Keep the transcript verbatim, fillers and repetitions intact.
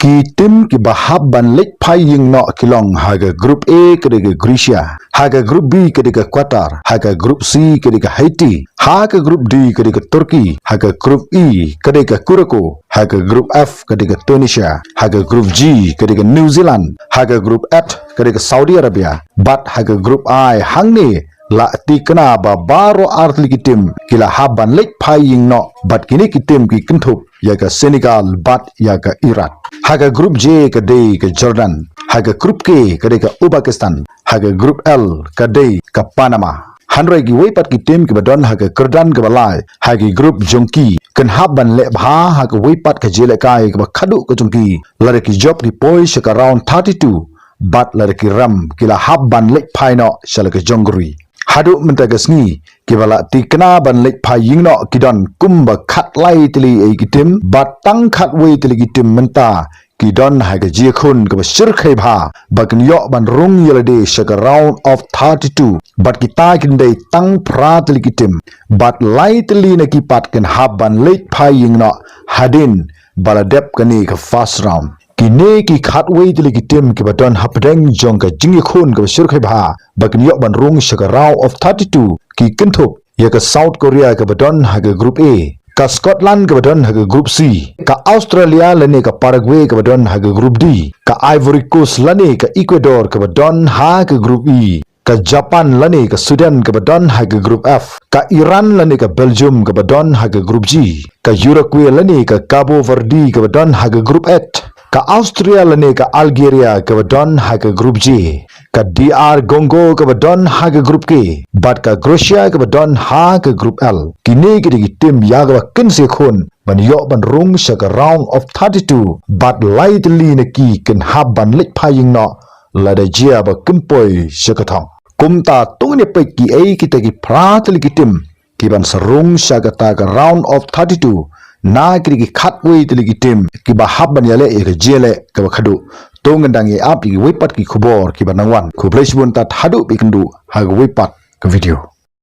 Ki tim kiba hap ban leit phai ïing noh ki long ha ka group A ka dei ka Croatia, ha ka group B ka dei ka Qatar, ha ka group C ka dei ka Haiti, ha ka group D ka dei ka Turkey, ha ka group E ka dei ka Curacao, ha ka group F ka dei ka Tunisia, ha ka group G ka dei ka New Zealand, ha ka group H ka dei ka Saudi Arabia, bad ha ka group I hangne la tikna ba baroh ar tylli ki tim ki la hap ban leit phai ïing noh, bad kine ki tim ki kynthup ïa ka Senegal bad ïa ka Iraq. Ha ka group J ka dei ka Jordan, ha ka group K ka dei ka Uzbekistan, ha ka group L ka dei ka Panama. Hynrei kiwei pat ki tim kiba don ha ka kyrdan kaba lai ha ki group jong ki kin hap ban leh bha ha kawei pat ka jingïalehkai kaba khadduh ka jong ki lada ki jop ki poi sha ka round thirty-two, bad lada ki rem ki la hap ban leit phai noh sha la ka jong ka ri. Haduh mynta ka sngi kiba la tikna ban leit phai ïing noh ki don kumba khatlai tylli ei ki tim, bad tang khatwei tylli ki tim mynta ki don ha ka jingïakhun kaba shyrkhei bha ba kin ïoh ban rung ïa lade sha ka round of thirty-two, bad kita kin dei tang phra tylli ki tim, bad lai tylli na ki pat kin hap ban leit phai ïing noh hadien ba la dep kane ka first round. Kine ki khatwei tylli ki tim kiba don hapdeng jong ka jingïakhun kaba shyrkhei bha ba kin ïoh ban rung sha ka round of thirty-two ki kynthup ïa ka South Korea kaba don ha ka group A, ka Scotland kaba don ha ka group C, ka Australia lane ka Paraguay kaba don ha ka group D, ka Ivory Coast lane ka Ecuador kaba don ha ka group E, ka Japan lane ka Sweden kaba don ha ka group F, ka Iran lane ka Belgium kaba don ha ka group G, ka Uruguay lane ka Cabo Verde kaba don ha ka group H, ka Austria lane ka Algeria kaba don ha ka group J, ka D R Congo kaba don ha ka group K, bad ka Croatia kaba don ha ka group L. Kine ki dei ki tim ïa kaba kin sa ïakhun ban ïoh ban rung sha ka round of thirty-two, bad lai tylli na ki kin hap ban leit phai ïing noh lada jia ba kin poi sha ka thong. Kumta to ngin ïa peit kiei kita ki phra tylli ki tim ki ban sa rung sha kata ka round of thirty-two na ki dei ki khatwei tylli ki tim kiba hap ban ïaleh ïa ka jingïaleh kaba khadduh. To ngin dang ïa ap ïa kiwei pat ki khubor kiba nang wan. Khublei shibun, tad haduh ba ïakynduh ha kawei pat ka video.